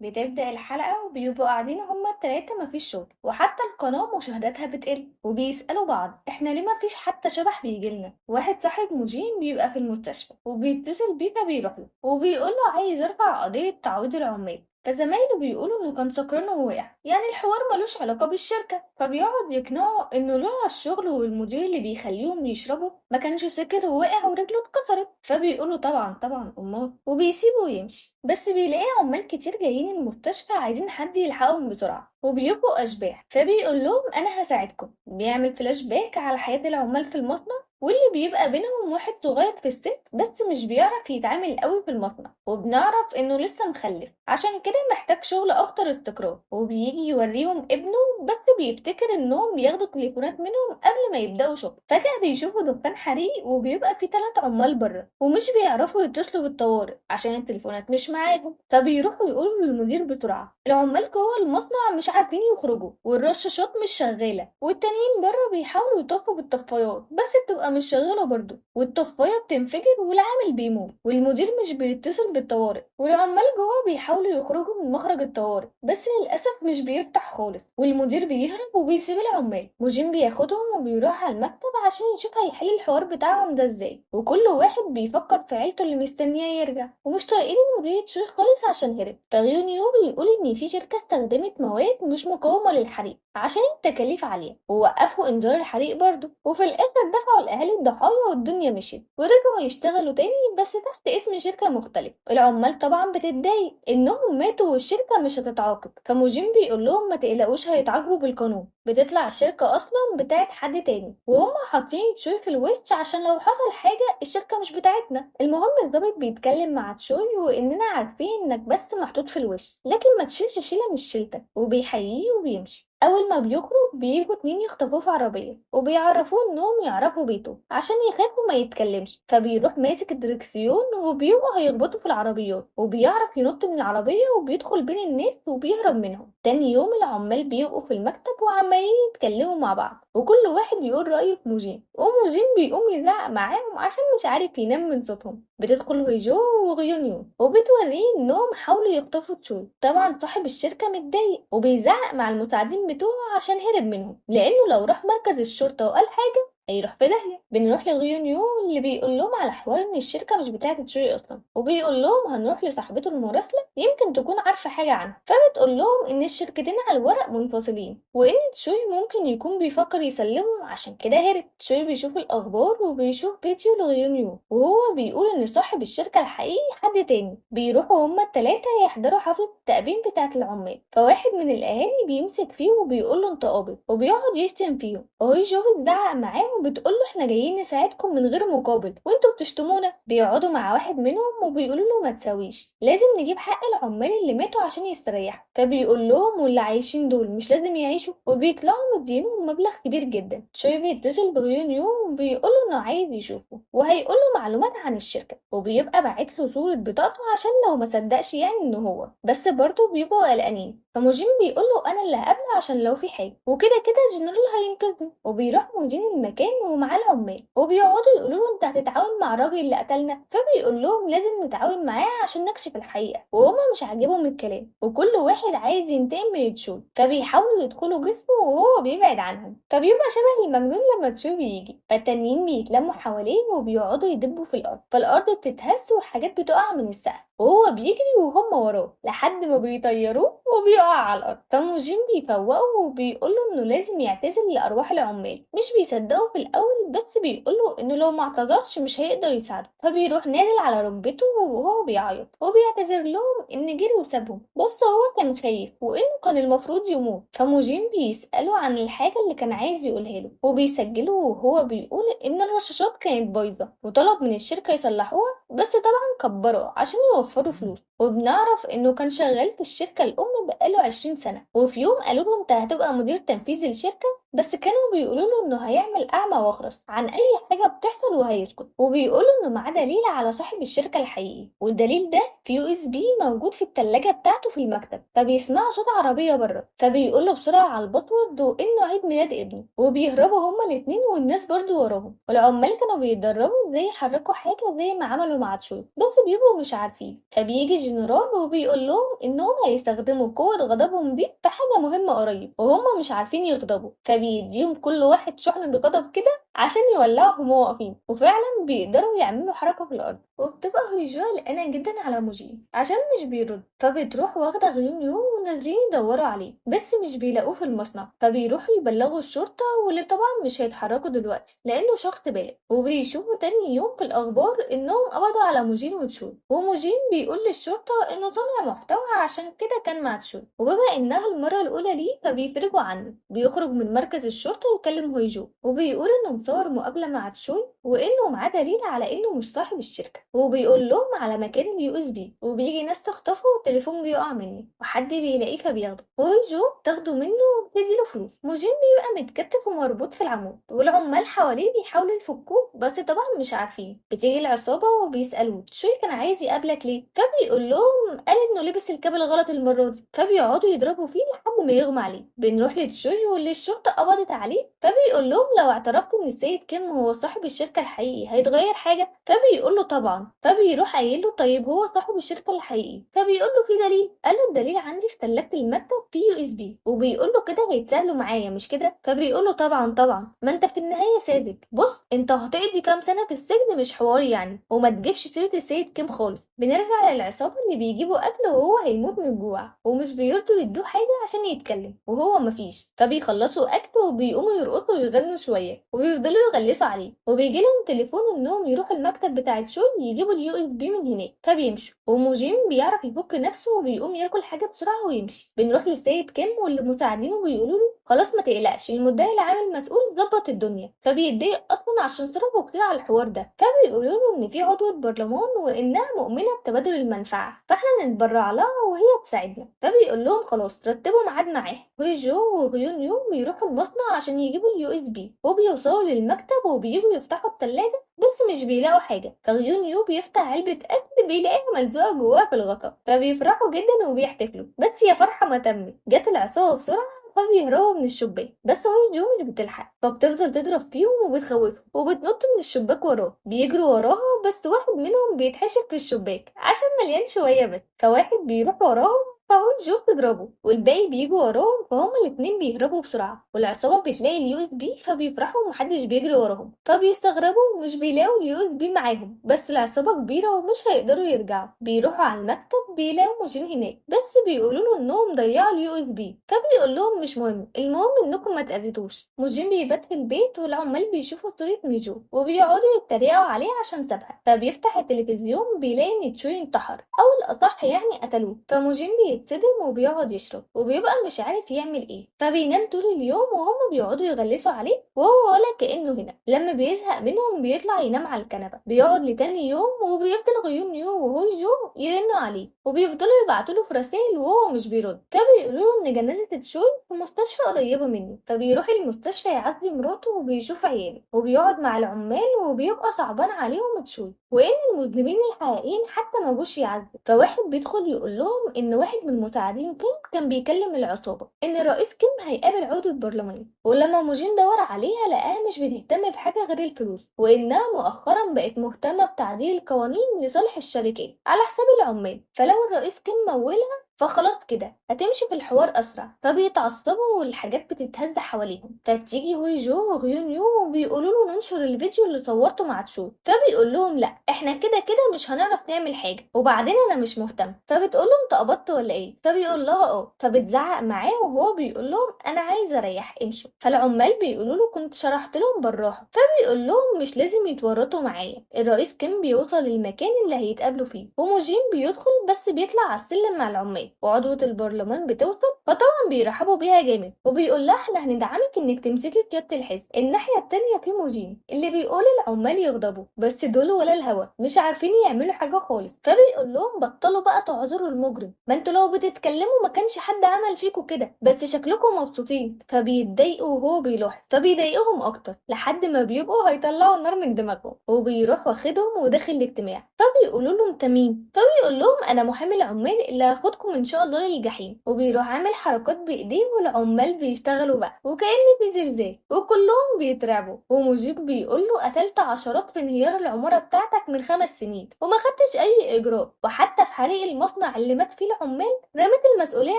بتبدأ الحلقة وبيبقوا قاعدين هما التلاتة مفيش شغل، وحتى القناة مشاهداتها بتقل، وبيسألوا بعض احنا ليه مفيش حتى شبح بيجيلنا. واحد صاحب موجين بيبقى في المستشفى وبيتصل بيه فبيروح له وبيقول له عايز ارفع قضية تعويض العمال، فزمايله بيقولوا انه كان سكران ووقع، يعني الحوار ملوش علاقة بالشركة. فبيقعد يقنعه انه لولا الشغل والمدير اللي بيخليهم يشربوا ما كانش سكر ووقع ورجله اتكسرت، فبيقولوا طبعا طبعا امال، وبيسيبه يمشي. بس بيلاقي عمال كتير جايين المستشفى عايزين حد يلحقهم بسرعة وبيبقوا اشباح، فبيقول لهم انا هساعدكم. بيعمل فلاش باك على حياة العمال في المصنع، واللي بيبقى بينهم واحد صغير في السن بس مش بيعرف يتعامل قوي في المصنع، وبنعرف انه لسه مخلف عشان كده محتاج شغل اكتر استقرار. وبيجي يوريهم ابنه بس بيفتكر انهم بياخدوا تليفونات منهم قبل ما يبداوا شغل. فجأة بيشوفوا دخان حريق وبيبقى في 3 عمال بره ومش بيعرفوا يتصلوا بالطوارئ عشان التليفونات مش معاهم، فبيروحوا يقولوا للمدير بسرعة. العمال جوه المصنع مش عارفين يخرجوا والرشاشات مش شغالة، والتانيين بره بيحاولوا يطفوا بالطفايات بس بتبقى مش شغالة برضه، والطفاية بتنفجر والعامل بيموت، والمدير مش بيتصل بالطوارئ، والعمال جوه بيحاولوا يخرجوا من مخرج الطوارئ بس للأسف مش بيفتح خالص، والمدير بيهرب وبيسيب العمال. موجين بياخدهم وبيروح على المكتب عشان يشوف هيحل الحوار بتاعهم ده ازاي، وكل واحد بيفكر في عيلته اللي مستنيه يرجع ومش طايقين المدير تشوي خالص عشان هرب. فغيونيو بيقول ان في شركة استخدمت مواد مش مقاومة للحريق عشان التكاليف عالية، ووقفوا انذار الحريق برضه، وفي الاخر دفعوا الاهالي الضحايا والدنيا مشيت ورجعوا يشتغلوا تاني بس تحت اسم شركة مختلفة. العمال طبعا بتتضايق انهم ماتوا والشركة مش هتتعاقب، فموجين بيقول لهم ما تقلقوش هيتعاقبوا بالقانون. بتطلع الشركة اصلا بتاعت حد تاني وهم حاطين تشوي في الوش عشان لو حصل حاجة الشركة مش بتاعتنا. المهم الضابط بيتكلم مع تشوي واننا عارفين انك بس محطوط في الوش لكن ما تشيلش شيلة مش شيلتك، وبيحييه وبيمشي. اول ما بيخرج بيجوا 2 يخطفوه في عربية وبيعرفوه انهم يعرفوا بيته عشان يخافوا ما يتكلمش، فبيروح ماسك الدركسيون وبيبقوا هيخبطوا في العربيات، وبيعرف ينط من العربية وبيدخل بين الناس وبيهرب منهم. تاني يوم العمال بيبقوا في المكتب وعمالين يتكلموا مع بعض وكل واحد يقول رأيه في موجين، وموجين بيقوم يزعق معاهم عشان مش عارف ينام من صوتهم. بتدخل هيجو وغيونيو وبتوريه انهم حاولوا يخطفوا تشوي. طبعا صاحب الشركة متضايق وبيزعق مع المساعدين بتوعه عشان هرب منهم، لانه لو راح مركز الشرطة وقال حاجة هيروح في داهية. بنروح لغيونيو اللي بيقول لهم على حوار ان الشركة مش بتاعة تشوي اصلا، وبيقول لهم هنروح لصاحبته المراسلة يمكن تكون عارفة حاجة عنها. فبتقول لهم ان الشركتين على الورق منفصلين وان تشوي ممكن يكون بيفكر يسلمه عشان كده هرب. تشوي بيشوف الاخبار وبيشوف فيديو لغيونيو وهو بيقول ان صاحب الشركة الحقيقي حد تاني. بيروحوا هما التلاتة يحضروا حفلة التأبين بتاعة العمال، فواحد من الاهالي بيمسك فيه وبيقول له انت قابض وبيقعد يشتم فيهم، وهيجو بتزعق معاه وبتقول له احنا جايين نساعدكم من غير مقابل وانتوا بتشتمونا. بيقعدوا مع واحد منهم وبيقولوا له ما تسويش، لازم نجيب حق العمال اللي ماتوا عشان يستريحوا. فبيقول لهم واللي عايشين دول مش لازم يعيشوا، وبيطلعوا مدينهم مبلغ كبير جدا. تشوي بيتصل بغيونيو وبيقول له انه عايز يشوفه وهيقول له معلومات عن الشركة، وبيبقى باعت له صوره بطاقته عشان لو ما صدقش يعني انه هو، بس برضه بيبقوا قلقانين. فموجين بيقول له انا اللي هقابله عشان لو في حاجة، وكده كده الجنرال هينقذني. وبيروح موجين المكان ومعاه العمال وبيقعدوا يقولوا له انت هتتعاون مع الراجل اللي قتلنا، فبيقول لهم لازم نتعاون معاه عشان نكشف الحقيقة، وهما مش عاجبهم الكلام وكل واحد عايز ينتقم من تشوي، فبيحاولوا يدخلوا جسمه وهو بيبعد عنهم، فبيبقى شبه المجنون لما تشوي بيجي. فالتانيين بيتلموا حواليه وبيقعدوا يدبوا في الارض، فالارض بتتهز وحاجات بتقع من السقف وهو بيجري وهم وراه لحد ما بيطيروه وبيقع على الارض. فموجين بيفوقه وبيقوله انه لازم يعتذر لارواح العمال، مش بيصدقوا في الاول بس بيقوله انه لو ما اعتذرش مش هيقدر يساعده. فبيروح نازل على ركبته وهو بيعيط وبيعتذر لهم ان جري وسابهم، بس هو كان خايف وانه كان المفروض يموت. فموجين بيسأله عن الحاجة اللي كان عايز يقولها له وبيسجله وهو بيقول ان الرشاشات كانت بايظة وطلب من الشركة يصلحوها، بس طبعا كبروا عشان يوفروا فلوس. وبنعرف انه كان شغال في الشركة الام بقاله 20 سنة، وفي يوم قالوا له انت هتبقى مدير تنفيذي للشركة، بس كانوا بيقولوا له انه هيعمل اعمى واخرس عن اي حاجة بتحصل وهيسكت، وبيقولوا انه معاه دليل على صاحب الشركة الحقيقي، والدليل ده في USB موجود في الثلاجة بتاعته في المكتب. فبيسمعوا صوت عربية بره، فبيقول له بسرعة على ال password وانه عيد ميلاد ابنه، وبيهربوا هما الاثنين والناس برضو وراهم. والعمال كانوا بيتدربوا ازاي يحركوا حاجة زي ما عملوا مع تشوي، بس بيبقوا مش عارفين. فبيجي الجنرال وبيقول لهم انهم هيستخدموا قوة غضبهم دي في حاجة مهمة قريب، وهم مش عارفين يغضبوا، فبيديهم كل واحد شحنة غضب كده عشان يولعوا هما واقفين، وفعلا بيقدروا يعملوا حركة في الأرض. وبتبقى هيجو قلقانة جدا على موجين عشان مش بيرد، فبتروح واخدة غيون ونازلين يدوروا عليه بس مش بيلاقوه في المصنع، فبيروحوا يبلغوا الشرطة واللي طبعا مش هيتحركوا دلوقتي لأنه شخص بالغ. وبيشوفوا تاني يوم في الأخبار إنهم قبضوا على موجين وتشوي، وموجين بيقول للشرطة إنه صانع محتوى عشان كده كان مع تشوي، وبما إنها المرة الأولى ليه فبيفرجوا عنه. بيخرج من مركز الشرطة ويكلم هويجو وبيقول إنه مصور مقابلة مع تشوي وإنه معاه دليل على إنه مش صاحب الشركة، وبيقول لهم على مكان ال USB، وبيجي ناس تخطفه والتليفون بيقع منه وحد بيلاقيه فبياخده، وهويجو تاخده منه وبتديله فلوس. موجين بيبقى متكتف ومربوط في العمود والعمال حواليه بيحاولوا يفكوه بس طبعا مش عارفين. بتيجي العصابة وبيسألوه تشوي كان عايز يقابلك ليه، فبيقول لهم قال انه لبس الكابل غلط المرة دي، فبيقعدوا يضربوا فيه لحد ما يغمى عليه. بنروح لتشوي واللي الشرطة قبضت عليه، فبيقول لهم لو اعترفت ان السيد كيم هو صاحب الشركة الحقيقي هيتغير حاجة، فبيقول له طبعا. فبيروح قايل له طيب هو صاحب الشركة الحقيقي، فبيقول له في دليل، قال له الدليل عندي في ثلاجة المكتب في USB، وبيقول له كده هيتسهلوا معايا مش كده، فبيقول له طبعا طبعا ما انت في النهاية ساذج، بص انت هتقضي كام سنة في السجن مش حوار يعني، وما تجيبش سيرة السيد كيم خالص. بنرجع للعصابة اللي بيجيبوا اكل وهو هيموت من الجوع ومش بيرضوا يدوه حاجة عشان يتكلم وهو مفيش، فبيخلصوا اكل وبيقوموا يرقصوا ويغنوا شوية وبيفضلوا يغلسوا عليه، وبيجي لهم تليفون انهم يروحوا المكتب بتاع تشوي يجيبوا ال USB من هناك، فبيمشوا. وموجين بيعرف يفك نفسه وبيقوم ياكل حاجة بسرعة ويمشي. بنروح للسيد كيم واللي مساعدينه بيقولوا له خلاص ما تقلقش المدعي العام المسؤول ظبط الدنيا، فبيتضايق اصلا عشان صرفوا كتير على الحوار ده، فبيقولوا له ان في عضوة برلمان وانها مؤمنة بتبادل المنفعة فاحنا نتبرع لها وهي تساعدنا، فبيقول لهم خلاص رتبوا ميعاد معاها. هويجو وغيون يو بيروحوا المصنع عشان يجيبوا ال USB، وبيوصلوا للمكتب وبييجوا يفتحوا التلاجة بس مش بيلاقوا حاجة، فغيون يو بيفتح علبة أكل بيلاقيها ملزوقة جواها في الغطا، فبيفرحوا جدا وبيحتفلوا، بس يا فرحة ما تمت، جت العصابة بسرعة فبيهربوا من الشباك، بس هويجو مش بتلحق فبتفضل تضرب فيهم وبتخوفهم وبتنط من الشباك وراه، بيجروا وراها بس واحد منهم بيتحشر في الشباك عشان مليان شوية بس، فواحد بيروح وراهم فهويجو بتضربه والباقي بيجوا وراهم، فهم الاتنين بيهربوا بسرعة، والعصابة بتلاقي ال USB فبيفرحوا ومحدش بيجري وراهم، فبيستغربوا ومش بيلاقوا ال USB معاهم، بس العصابة كبيرة ومش هيقدروا يرجعوا. بيروحوا على المكتب بيلاقوا موجين هناك بس بيقولوا له انهم ضيعوا ال USB، فبيقول لهم مش مهم المهم انكم ما تأذيتوش. موجين بيبات في البيت والعمال بيشوفوا صورة ميجو وبيقعدوا يتريقوا عليه عشان سابها، فبيفتح التلفزيون بيلاقي ان تشوي انتحر او الاصح يعني قتلوه، فموجين بيتصدم وبيقعد يشرب وبيبقى مش عارف يعمل ايه، فبينام طول اليوم وهم بيقعدوا يغلسوا عليه وهو ولا كأنه هنا. لما بيزهق منهم بيطلع ينام على الكنبة، بيقعد لتاني يوم وبيفضل غيون يو وهويجو يرنوا عليه وبيفضلوا يبعتوا له في رسائل وهو مش بيرد، فبيقولوا له ان جنازة تشوي في مستشفى قريبة منه، فبيروح المستشفى يعزي مراته وبيشوف عياله وبيقعد مع العمال وبيبقى صعبان عليهم تشوي وان المذنبين الحقيقيين حتى ما جوش يعزوا. فواحد بيدخل يقول لهم ان واحد من مساعدين كيم كان بيكلم العصابة ان الرئيس كيم هيقابل عضو البرلمان، ولما موجين دور عليها لقاها مش بتهتم بحاجة غير الفلوس، وانها مؤخرا بقت مهتمة بتعديل القوانين لصالح الشركات على حساب العمال، فلو الرئيس كيم مولها فخلاص كده هتمشي في الحوار اسرع، فبيتعصبوا والحاجات بتتهز حواليهم. فبتيجي هويجو وغيون يو وبيقولوا له ننشر الفيديو اللي صورته مع تشو، فبيقول لهم لا احنا كده كده مش هنعرف نعمل حاجة وبعدين انا مش مهتم، فبتقول له انت قبضت ولا ايه، فبيقول لها اه، فبتزعق معاه وهو بيقول لهم انا عايز اريح امشوا. فالعمال بيقولوا له كنت شرحت لهم بالراحة، فبيقول لهم مش لازم يتورطوا معايا. الرئيس كيم بيوصل للمكان اللي هيتقابلوا فيه وموجين بيدخل بس بيطلع على السلم مع العمال، وعضوة البرلمان بتوصل فطبعا بيرحبوا بيها جامد وبيقول لها احنا هندعمك انك تمسكي قيادة الحزب. الناحية التانية في موجين اللي بيقول العمال يغضبوا بس دول ولا الهوا مش عارفين يعملوا حاجة خالص، فبيقول لهم بطلوا بقى تعذروا المجرم، ما انتوا لو بتتكلموا ما كانش حد عمل فيكوا كده بس شكلكم مبسوطين. فبيتضايقوا وهو بيلاحظ فبيضايقهم اكتر لحد ما بيبقوا هيطلعوا النار من دماغهم، وبيروح واخدهم وداخل الاجتماع. فبيقولوا له انت مين، فبيقول لهم انا محامي العمال اللي هاخدكم ان شاء الله للجحيم. وبيروح عامل حركات بايديه والعمال بيشتغلوا بقى وكأن في زلزال وكلهم بيترعبوا. ومجيب بيقول له قتلت عشرات في انهيار العمارة بتاعتك من 5 سنين وما خدتش اي اجراء، وحتى في حريق المصنع اللي مات فيه العمال رمت المسؤولية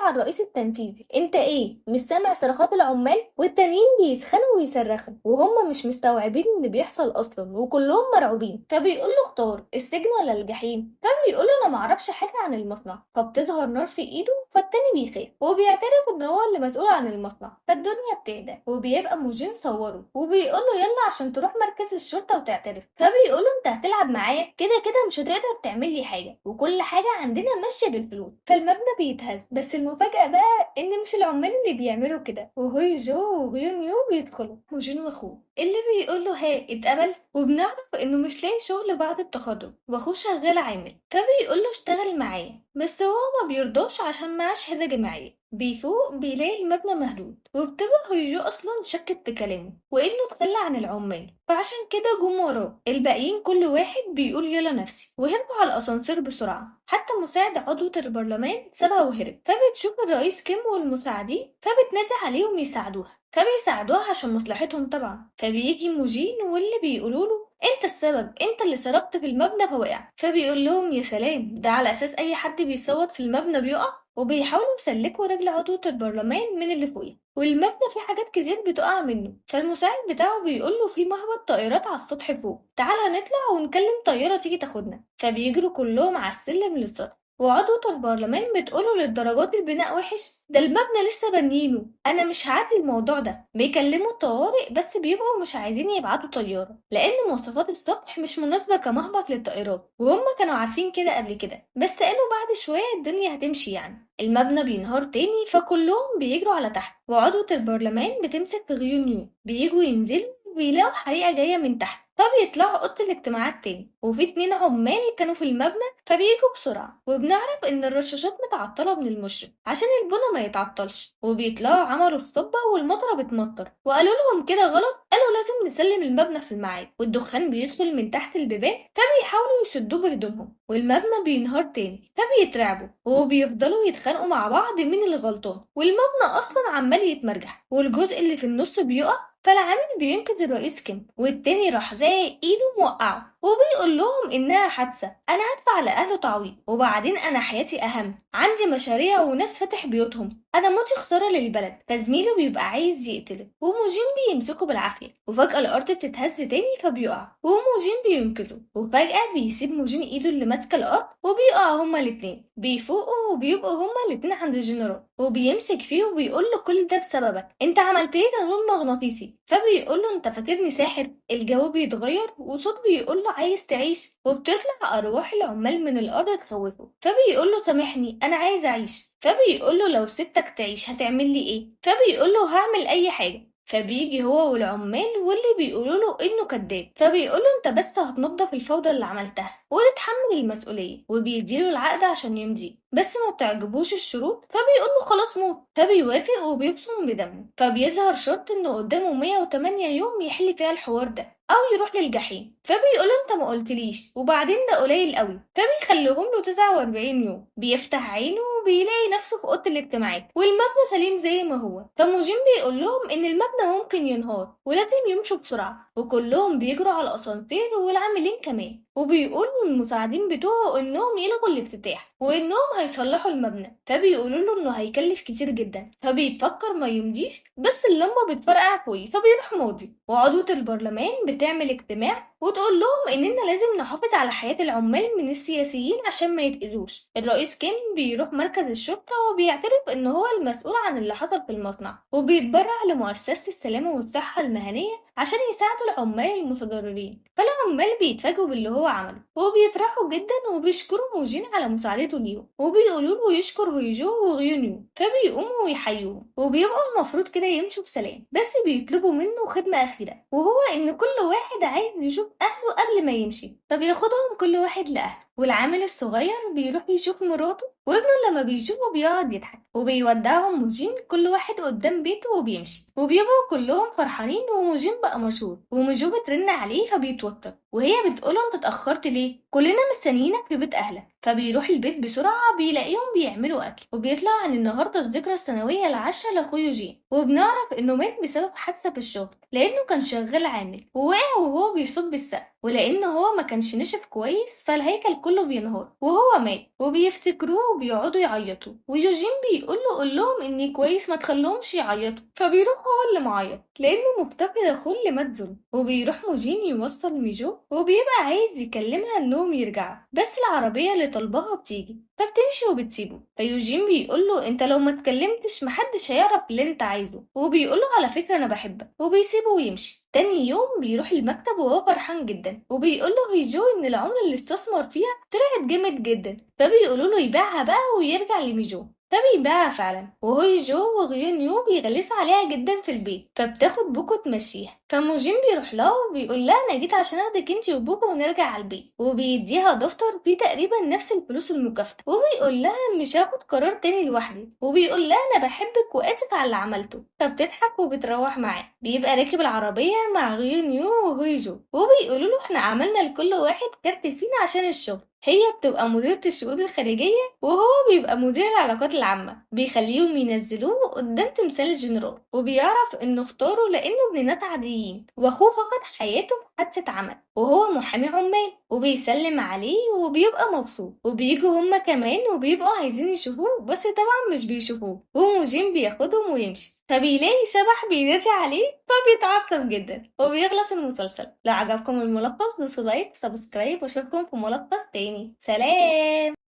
على الرئيس التنفيذي. انت ايه مش سامع صرخات العمال؟ والتانيين بيسخنوا ويصرخوا وهم مش مستوعبين اللي بيحصل اصلا وكلهم مرعوبين. فبيقول له اختار السجن ولا الجحيم، فبيقول له انا معرفش حاجة عن المصنع. فبتظهر نار في ايده، فالتاني بيخاف وبيعترف ان هو اللي مسؤول عن المصنع. فالدنيا بتهدى وبيبقى موجين صوره وبيقول له يلا عشان تروح مركز الشرطة وتعترف. فبيقول له انت هتلعب معايا كده كده مش هتقدر تعمل لي حاجة وكل حاجة عندنا ماشية بالفلوس. فالمبنى بيتهز، بس المفاجاة بقى ان مش العمال اللي بيعملوا كده، وهوي جو وغيون يو بيدخلوا موجين واخوه اللي بيقول له ها اتقبل. وبنعرف انه مش لاقي شغل بعد التخرج واخوه شغال عامل، فبيقول له اشتغل معايا بس هو ما بيرضاش عشان معاه شهادة جامعية. بيفوق بيلاقي المبنى مهدود، وبتبقى هويجو اصلا شكت في كلامه وانه اتخلى عن العمال، فعشان كده جم وراه. الباقيين كل واحد بيقول يلا نفسي، وهربوا على الاسانسير بسرعة. حتى مساعد عضوة البرلمان سابها وهرب. فبتشوف الرئيس كيم والمساعدين فبتنادي عليهم يساعدوها، فبيساعدوها عشان مصلحتهم طبعا. فبيجي موجين واللي بيقولوا له انت السبب، انت اللي سرقت في المبنى فوقع. فبيقول لهم يا سلام، ده على اساس اي حد بيصوت في المبنى بيقع. وبيحاولوا يسلكوا رجل عضوة البرلمان من اللي فوقيه، والمبنى فيه حاجات كتير بتقع منه. فالمساعد بتاعه بيقول له في مهبط طائرات على السطح فوق، تعالى نطلع ونكلم طيارة تيجي تاخدنا. فبيجروا كلهم على السلم للسطح، وعضوة البرلمان بتقوله للدرجات البناء وحش، ده المبنى لسه بنينه، انا مش هعدي الموضوع ده. بيكلموا الطوارئ بس بيبقوا مش عايزين يبعتوا طيارة لان مواصفات السطح مش مناسبة كمهبط للطائرات، وهم كانوا عارفين كده قبل كده، بس قالوا بعد شوية الدنيا هتمشي يعني. المبنى بينهار تاني فكلهم بيجروا على تحت، وعضوة البرلمان بتمسك في غيونيو. بيجوا ينزلوا بيلاقوا حريقة جاية من تحت، فبيطلعوا اوضة الاجتماعات تاني، وفي 2 عمال كانوا في المبنى فبيجوا بسرعة. وبنعرف ان الرشاشات متعطلة من المشرف عشان البنى ما يتعطلش، وبيطلعوا عملوا الصبه والمطره بتمطر، وقالوا لهم كده غلط، قالوا لازم نسلم المبنى في الميعاد. والدخان بيدخل من تحت البيبان فبيحاولوا يسدوه بهدومهم، والمبنى بينهار تاني فبيترعبوا وبيفضلوا يتخانقوا مع بعض مين اللي غلطان، والمبنى اصلا عمال يتمرجح والجزء اللي في النص بيقع. فالعامل بينقذ الرئيس كيم، والتاني راح زي ايده موقعه وبيقول لهم انها حادثه، انا هدفع لاهله تعويض، وبعدين انا حياتي اهم، عندي مشاريع وناس فاتح بيوتهم، انا موتي خسارة للبلد. فزميله بيبقى عايز يقتله وموجين بيمسكه بالعافية، وفجاة الارض بتتهز تاني فبيقع وموجين بينقذه، وفجاة بيسيب موجين ايده اللي ماسكه الارض وبيقع هما الاتنين. بيفوقوا وبيبقوا هما الاتنين عند الجنرال، وبيمسك فيه وبيقول له كل ده بسببك، انت عملت ايه تنويم مغناطيسي. فبيقول له انت فاكرني ساحر؟ الجو بيتغير وصوت بيقول له عايز تعيش، وبتطلع ارواح العمال من الارض تخوفه. فبيقول له سامحني انا عايز اعيش. فبيقول له لو سبتك تعيش هتعمل لي ايه؟ فبيقول له هعمل اي حاجة. فبيجي هو والعمال واللي بيقولوا له انه كذاب، فبيقول له انت بس هتنظف الفوضى اللي عملتها وتتحمل المسؤولية، وبيديله العقد عشان يمضي، بس ما بتعجبوش الشروط فبيقول له خلاص موت. فبيوافق وبيبصم بدمه. فبيظهر شرط انه قدامه 108 يوم يحل فيها الحوار ده او يروح للجحيم. فبيقول انت ما قلتليش، وبعدين ده قليل قوي، فبيخليهم له 49 يوم. بيفتح عينه وبيلاقي نفسه في اوضة الاجتماعات والمبنى سليم زي ما هو. فموجين بيقول لهم ان المبنى ممكن ينهار ولازم يمشوا بسرعة، وكلهم بيجروا على الاسانسير والعاملين كمان، وبيقولوا للمساعدين بتوعه انهم يلغوا الافتتاح وانهم هيصلحوا المبنى. فبيقولوا له انه هيكلف كتير جدا، فبيفكر ما يمضيش، بس اللمبة بتفرقع فوقيه فبيروح ماضي. وعضوة البرلمان بتعمل اجتماع وتقول لهم اننا لازم نحافظ على حياة العمال من السياسيين عشان ما يتأذوش. الرئيس كيم بيروح مركز الشرطة وبيعترف ان هو المسؤول عن اللي حصل في المصنع، وبيتبرع لمؤسسة السلامة والصحة المهنية عشان يساعدوا العمال المتضررين. فالعمال بيتفاجئوا باللي هو عمله وبيفرحوا جدا وبيشكروا موجين على مساعدته ليهم، وبيقولوا له يشكر هويجو وغيونيو، فبيقوموا ويحيوهم وبيبقوا المفروض كده يمشوا بسلام، بس بيطلبوا منه خدمة أخيرة، وهو إن كل واحد عايز يشوف أهله قبل ما يمشي، فبياخدهم كل واحد لأهله. والعامل الصغير بيروح يشوف مراته وابنه، لما بيشوفه بيقعد يضحك، وبيودعهم موجين كل واحد قدام بيته وبيمشي، وبيبقوا كلهم فرحانين وموجين بقى مشهور. وموجو بترن عليه فبيتوتر، وهي بتقوله انت اتأخرت ليه؟ كلنا مستنيينك في بيت اهلك. فبيروح البيت بسرعة بيلاقيهم بيعملوا اكل، وبيطلع عن النهارده الذكرى السنوية العاشرة لاخوه يوجين، وبنعرف انه مات بسبب حادثه في الشغل لانه كان شغال عامل ووقع وهو بيصب السقف، ولان هو ما كانش نشف كويس فالهيكل كله بينهار وهو مات. وبيفتكروه وبيقعدوا يعيطوا، ويوجين بيقول له قول لهم اني كويس ما تخليهمش يعيطوا، فبيروح هو اللي معيط لانه مفتقد اخوه اللي مات ظلم. وبيروح موجين يوصل ميجو وبيبقى عايز يكلمها انهم يرجعوا، بس العربية اللي طالباها بتيجي فبتمشي وبتسيبه. فيوجين بيقول له انت لو ما اتكلمتش محدش هيعرف اللي انت عايزه، وبيقول له على فكرة انا بحبك، وبيسيبه ويمشي. تاني يوم بيروح المكتب وهو فرحان جدا، وبيقول له هيجو ان العملة اللي استثمر فيها طلعت جامد جدا، فبيقولوا له يبيعها بقى ويرجع لميجو، فبيبيعها فعلا. وهوي جو وغيون يو بيغلسوا عليها جدا في البيت، فبتاخد بوكو تمشيها. فموجين بيروح لها وبيقول لها انا جيت عشان اخدك انتي وبوكو ونرجع على البيت، وبيديها دفتر فيه تقريبا نفس الفلوس المكافأة، وبيقول لها مش هاخد قرار تاني لوحدي، وبيقول لها انا بحبك واسف على اللي عملته، فبتضحك وبتروح معاه. بيبقى راكب العربية مع غيون يو وهوي جو، وبيقولوا له احنا عملنا لكل واحد كارت فينا عشان الشغل، هي بتبقى مديرة الشؤون الخارجية وهو بيبقى مدير العلاقات العامة. بيخليهم ينزلوه قدام تمثال الجنرال، وبيعرف انه اختاره لانه ابن ناس عاديين واخوه فقد حياته في حادثة عمل وهو محامي عمال، وبيسلم عليه وبيبقى مبسوط. وبيجوا هما كمان وبيبقوا عايزين يشوفوه بس طبعا مش بيشوفوه، وموجين بياخدهم ويمشي، فبيلاقي شبح بينادي عليه فبيتعصب جدا وبيخلص المسلسل. لو عجبكم الملخص دوسوا like subscribe، واشوفكم في ملخص تاني. سلام.